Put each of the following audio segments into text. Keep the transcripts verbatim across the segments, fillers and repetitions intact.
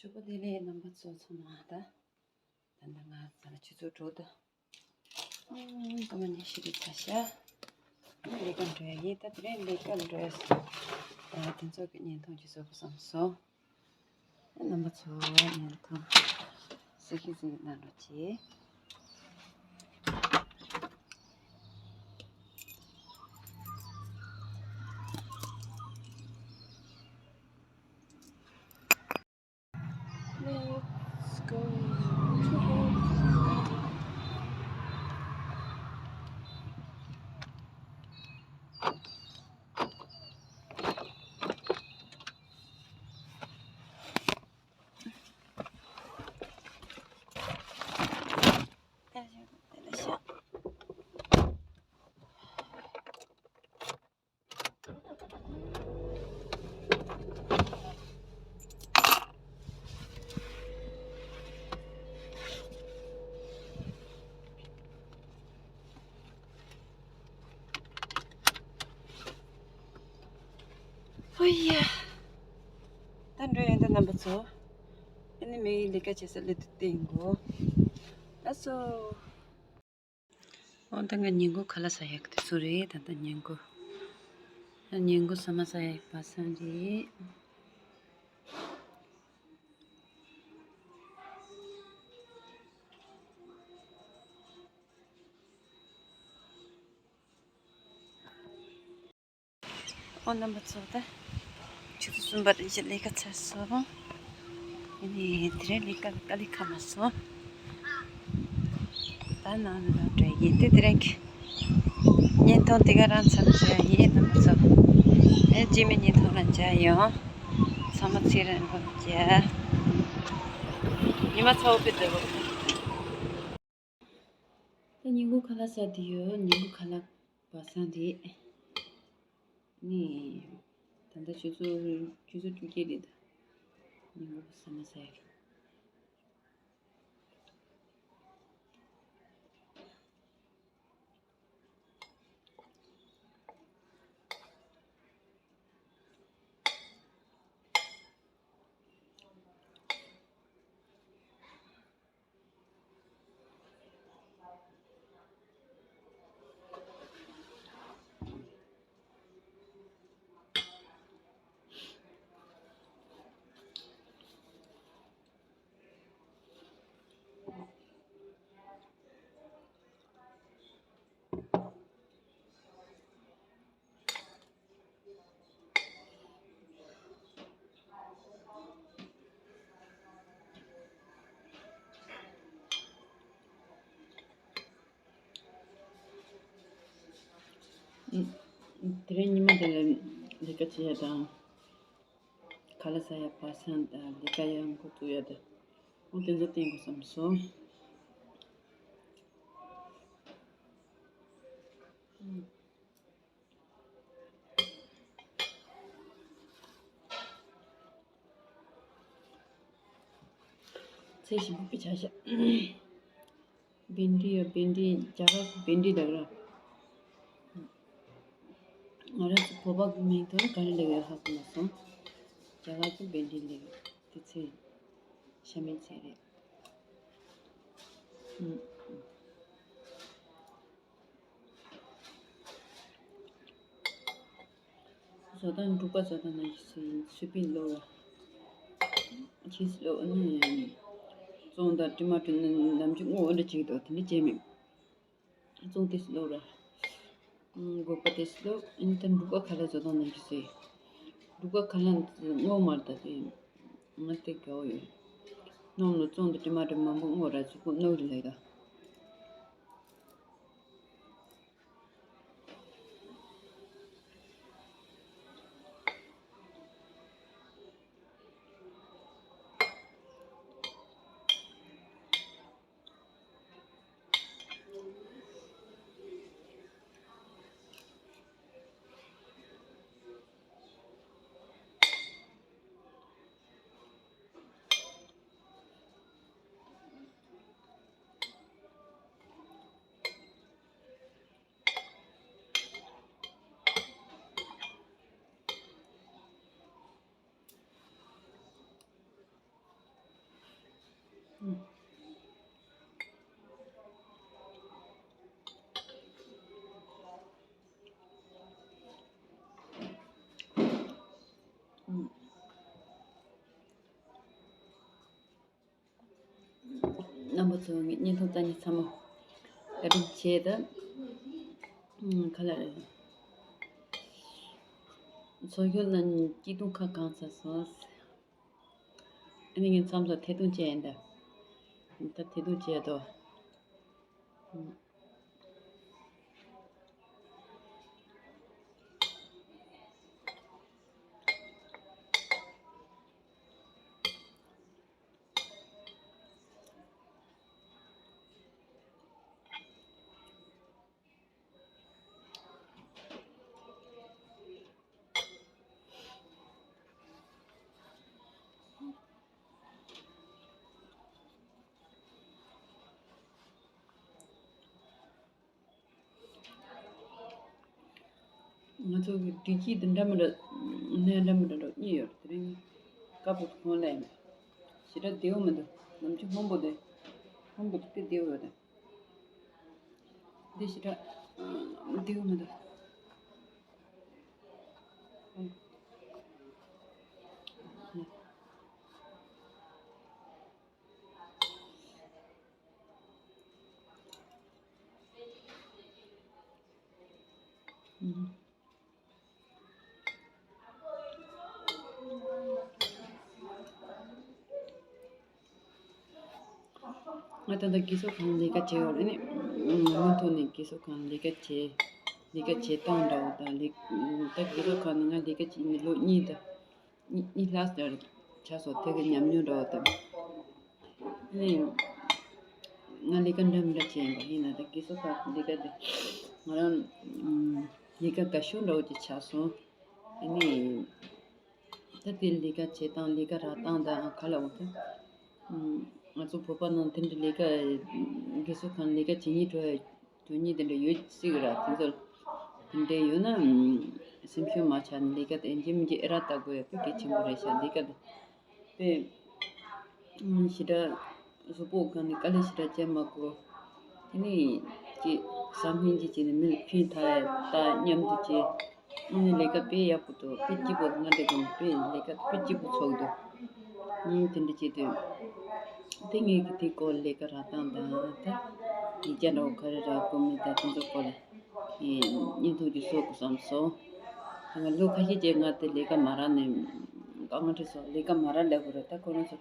ཕྱུག་པོ་བདེ་ལེགས། རྣམ་པ་ཚོ་ཚང་མ། ད་ད་ལྟ་ང་ཚོ་ལ་ཆུ་ཚོད་དྲུག་དང་སྐར་མ་ཉི་ཤུ་རེ་ཚར་ཤག་ལས་ཀ་འགྲོ་ཡ་ཡིན། ད་དེ་རིང་ལས་ཀ་འགྲོ་ཡ་སོང་། ད་དེ་ཚོ་གི་བརྙན་ཐུང་ཅིག་བཟོ་དགོས་བསམ་སོང་། རྣམ་པ་ཚོ་བརྙན་ཐུང་གཟིགས་གཟིགས་གནང་རོགས་གྱིས། Let's go. ཧོ་ཡ། ད་འགྲོ་ཡོང་དུས་རྣམ་པ་ཚོ། ཨ་ནི་མི་ལས་ཀ་བྱེད་ས་སླེབས་དུས་བསྟན་དགོས། ལགས་སོ། འོ་ད་ང་ཉིན་གུང་ཁ་ལག་ཟ་ཡག་དེ་ཚོ་རེད། ད་ལྟ་ཉིན་གུང་། ཉིན་གུང་ཟ་མ་ཟ་ཡག་པ་སང་རེད། ཨོ་རྣམ་པ་ཚོ། ད་ཆུ་ཚོད་གསུམ་པ་རེད་ཤག་ལས་ཀ་ཚར་སོང་། ཨ་ནི་དེ་རིང་ལས་ཀ་དཀའ་ལས་ཁག་མ་སོང་། ད་ནང་ལ་འགྲོ་ཡིན། དེ་དེ་རིང་གི་བརྙན་ཐུང་དེ་ག་རང་མཚམས་བཞག་ཡིན། རྣམ་པ་ཚོ། ཨེ་རྗེས་མའི་བརྙན་ཐུང་ལ་མཇལ་ཡོང་། ཚང་མ་ཚེ་རིང་ལོ་མཇལ། ཉི་མ་ཚ་བོ་དཔེ་བདེ་བོ། ད་ཉིན་གུང་ཁ་ལག་ཟ་དུས་ཡོད། ཉིན་གུང་ཁ་ལག་པ་སང་རེད། ནི། ད་ལྟ་ཆུ་ཚོད་ཆུ་ཚོད་བཅུ་གཅིག་རེད། ད་ཉིན་གུང་ཟ་མ་ཟ་ཡག་དེ་རིང་ཉི་མ་དེ་ལ་ལས་ཀ་བྱེད་ཡ་དང་། ཁ་ལག་ཟ་ཡ་པ་སང་དང་ལས་ཀ་ཡང་འགོ་བཙུགས་ཡ་དང་། འོ་དེ་ཚོ་བསྟན་དགོས་བསམ་སོང་། ཚལ་ཞིམ་པོ་དཔེ་ཆ་བཞག་བེན་ཌི་ཡ། བེན་ཌི། རྒྱ་གར་གྱི་བེན་ཌི་ལབ་ར། ང་རང་ཚོ་བོད་པ་གི་མིང་ཐོག་ལ་ག་རེ་ལབ་ཡོད་ཧ་གོ་མ་སོང་། རྒྱ་གར་གྱི་བེན་ཌི་ལབ་ཡོད། དེ་ཚོའི་ཤ་མེད་ཚལ་རེད། ཨུམ། བཟོ་སྟངས། འབྲུག་པ་བཟོ་སྟངས་ནང་བཞིན་སུས་པིན་སློག་ར། ཆིས་སློག་ཨ་ནི་བཙོང་དང་ཊི་མ་ཊོ་ནམ་རྒྱུན་སྔོ་འདྲ་བྱེད་ཀྱི་འདུག་དེ་འདྲ་བྱས་མེད། བཙོང་དེ་སློག་ར། ཨུམ། སྒོག་པ་དེ་སློག་ཨ་ནི་ད་འབྲུག་པ་ཁ་ལག་བཟོ་སྟངས་ནང་བཞིན་སུས། འབྲུག་པ་ཁ་ལག་སྔོ་མ་རེད། ད་དེ་ང་དེ་དགའ་བོ་ཡོད། སྣུམ་ལ་བཙོང་དང་ཊི་མ་ཊོ་མང་པོ་སྔོ་ར་ཚུར་ཁུག་སྣུག་རེད་ལབ་ད། སོང་། ངས་བརྙན་ཐུང་ལྟ་མཁན་ཚང་མ་བཀའ་དྲིན་ཆེ། ད་ཁ་ལག་འཚོ་སྐྱོང་གནང་མཁན་སྐྱིད་གདུང་ཁ་གང་ཚ་སོང་། ཨ་ནི་ངས་མཚམས་སུ་ཐད་གཏོང་བྱས་ཡིན་ད། ད་ཐད་གཏོང་བྱས་ཏོ། ང་ཚོ་གི་བདེ་སྐྱིད་དེ་འདྲ་མི་འདྲ། གནས་འདྲ་མི་འདྲ་འགྲོ་གཉིས་ཡོད་རེད། དེ་རིང་དཀར་པོ་ཁོང་ལ་ཡིན། ཞེ་དྲག་བདེ་བོ་མི་འདུག་ནམ་རྒྱུན་སྔོན་པོ་དེ། སྔོན་པོ་དེ་དཔེ་བདེ་བོ་ཡོད་རེད། འདི་ཞེ་དྲག་བདེ་བོ་མི་འདུག་ང་ད་ལྟ་དགེ་ཚོགས་ཁང་ལས་ཀ་བྱེད་ཡོད་རེད། ནི་མུ་མཐུད་ནས་དགེ་ཚོགས་ཁང་ལས་ཀ་བྱེད། ལས་ཀ་བྱེད་སྟངས་འདྲ་བོ་དང་ལས། ད་དགེ་ཚོགས་ཁང་ནང་ང་ལས་ཀ་བྱེད་ནས་ལོ་གཉིས་དང་གཉིས་གཉིས་ལྷག་ཙམ་ཆགས་སོང་། དེ་གི་ཉམས་མྱོང་འདྲ་བོ་དང་། ནི་ང་ལས་ཀ་འདྲ་མི་འདྲ་བྱས་ཡིན་པ་ཡིན་ན། ད་དགེ་ཚོགས་ཁང་ལས་ཀ་དེ་ང་རང་ལས་ཀ་དགའ་ཤོས་འདྲ་བོ་ཅིག་ཆགས་སོང་། ཨ་ནི། ད་དེ་ལས་ཀ་བྱེད་སྟངས་ལས་ཀ་རག་སྟངས་དང་ག་ལ་འོང་ཐལ། ང་ཚོ་བོད་པ་ནང་དེ་འདྲ་ལས་ཀ་དགེ་ཚོགས་ཁང་ལས་ཀ་བྱེད་སྙིང་བྲོ་བའི་དོན་སྙིང་དེ་འདྲ་ཡོད་སྲིད་གི་ར། དེ་ཚོ་དེ་འདྲ་ཡོད་ན་སེམས་ཤུགས་མ་ཆག་ནས་ལས་ཀ་དེ་ཡིན་གཅིག་མིན་གཅིག་ཨེ་རག་ལྟ་དགོས་ཡ་དཔེ་གལ་ཆེན་པོ་རེད་ཤག་ལས་ཀ་དེ་དཔེ་ཞེ་དྲག་གཟུགས་པོ་གང་ནས་དཀའ་ལས་ཞེ་དྲག་བྱེད་མ་དགོས། དེ་ནས་ཅིག་བསམ་ངན་ཅིག་བྱས་ནས་མི་ལ་ཕན་ཐོགས་ཡ་ད་མཉམ་དུ་བྱས། ཨ་ནི་ལས་ཀ་དཔེ་ཡག་པོ་འདུག་དཔེ་སྐྱིད་པོ། ང་འདྲ་གི་དཔེ་ལས་ཀ་དཔེ་སྐྱིད་པོ་ཚོགས་འདུག་ཨ་ནི་དེ་འདྲ་བྱེད་དུས་དེ་ངས་ཀྱི་དེ་སྐོར་ལས་ཀ་རག་སྟངས་དང་། ད་ཡིག་ཆ་འདྲ་བོ་ག་རེ་རག་དགོས་མིན་དང་དེ་ཚོ་སྐོར་ལ་བརྙན་ཐུང་ཅིག་བཟོ་དགོས་བསམ་སོང་། ད་ང་ལོ་ཁ་ཤས་ཀྱིས་ང་དེ་ལས་ཀ་མ་རག་ནས་དཀའ་ངལ་འཕྲད་སོང་། ལས་ཀ་མ་རག་ལབ་དགོས་རེད། ད་ཁོ་རང་ཚོ་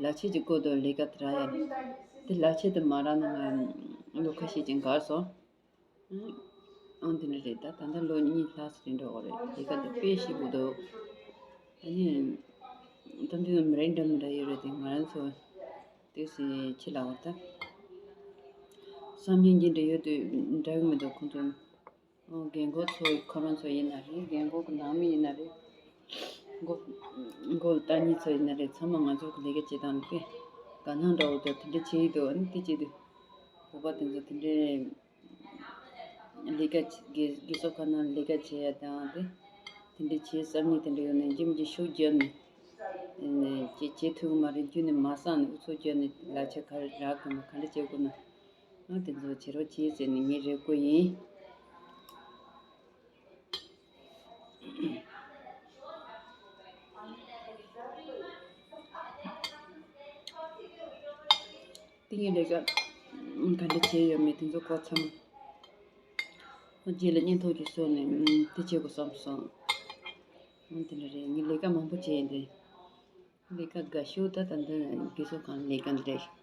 ལག་ཁྱེར་ཅིག་དགོས་འདུག་ལས་ཀ་དེ་རག་ཡ་ལ། དེ་ལག་ཁྱེར་དེ་མ་རག་ན་ང་ལོ་ཁ་ཤས་ཀྱིས་འགག་སོང་། ཨང་དེ་འདྲ་རེད། ད་ད་ལྟ་ལོ་གཉིས་ལྷག་ཙམ་རེད་འགྲོ་གི་རེད། དེ་ག་དེ་དཔེ་ཞིག་འདུག་ཨ་ནི་ད་འདི་ནི་མི་རེ་འདྲ་མི་འདྲ་ཡོད་རེད། དེ་ང་རང་ཚོ་དེ་སི་ཆི་ལ་བ་ད་བསམ་ངན་གྱི་འདྲ་ཡོད་དུས་འདྲ་གི་མི་འདུག་ཁོང་ཚོ་ཨོ་རྒན་གོག་ཚོ་ཁོ་རང་ཚོ་ཡིན་ན་རེད། རྒན་གོག་གི་ནང་མི་ཡིན་ན་རེད། མགོ་མགོ་ལ་ལྟ་མཁན་ཚོ་ཡིན་ན་རེད། ཚང་མ་ང་ཚོ་གི་ལས་ཀ་བྱེད་སྟངས་དཔེ་དགའ་སྣང་འདྲ་བོ་དང་དེ་འདྲ་བྱེད་ཀྱི་འདུག་ཨ་ནི་དེ་བྱེད་དུས་བོད་པ་དེ་ཚོ་དེ་འདྲའི་ལས་ཀ་དགེ་དགེ་ཚོགས་ཁག་ནང་ལས་ཀ་བྱེད་ཡ་དང་དེ་དེ་འདྲ་བྱེད་བསམ་ནས་དེ་འདྲ་ཡོད་ནས་འཇིམ་གྱི་ཤུགས་བརྒྱབ་ནས་བྱེད་བྱེད་ཐུབ་ཀྱི་མ་རེད། རྒྱུ་ནས་མ་བསམ་ནས་ཨུ་ཚུགས་བརྒྱབ་ནས་ལག་ཆ་ག་རེ་རག་དགོས་ན་ག་འདྲ་བྱེད་དགོས་ན་ཨ་དེ་ཚོ་བྱེད་རོགས་བྱེད་ཟེར་ནས་ངས་རེ་སྐུལ་ཡིན། དེ་ངས་ལས་ཀ་ག་འདྲ་བྱས་ཡོད་མེད་དེ་ཚོ་གོ་ཚང་། རྗེས་ལ་བརྙན་ཐུང་ཅིག་བཟོས་ནས་དེ་བྱེད་དགོས་བསམ་སོང་། དེ་འདྲ་རེད། ངས་ལས་ཀ་མང་པོ་བྱས་ཡིན་ཏེ། ལས་ཀ་དགའ་ཤོས་ད་ད་འདི་དགེ་ཚོགས་ཁང་ལས་ཀ་འདི་རེད།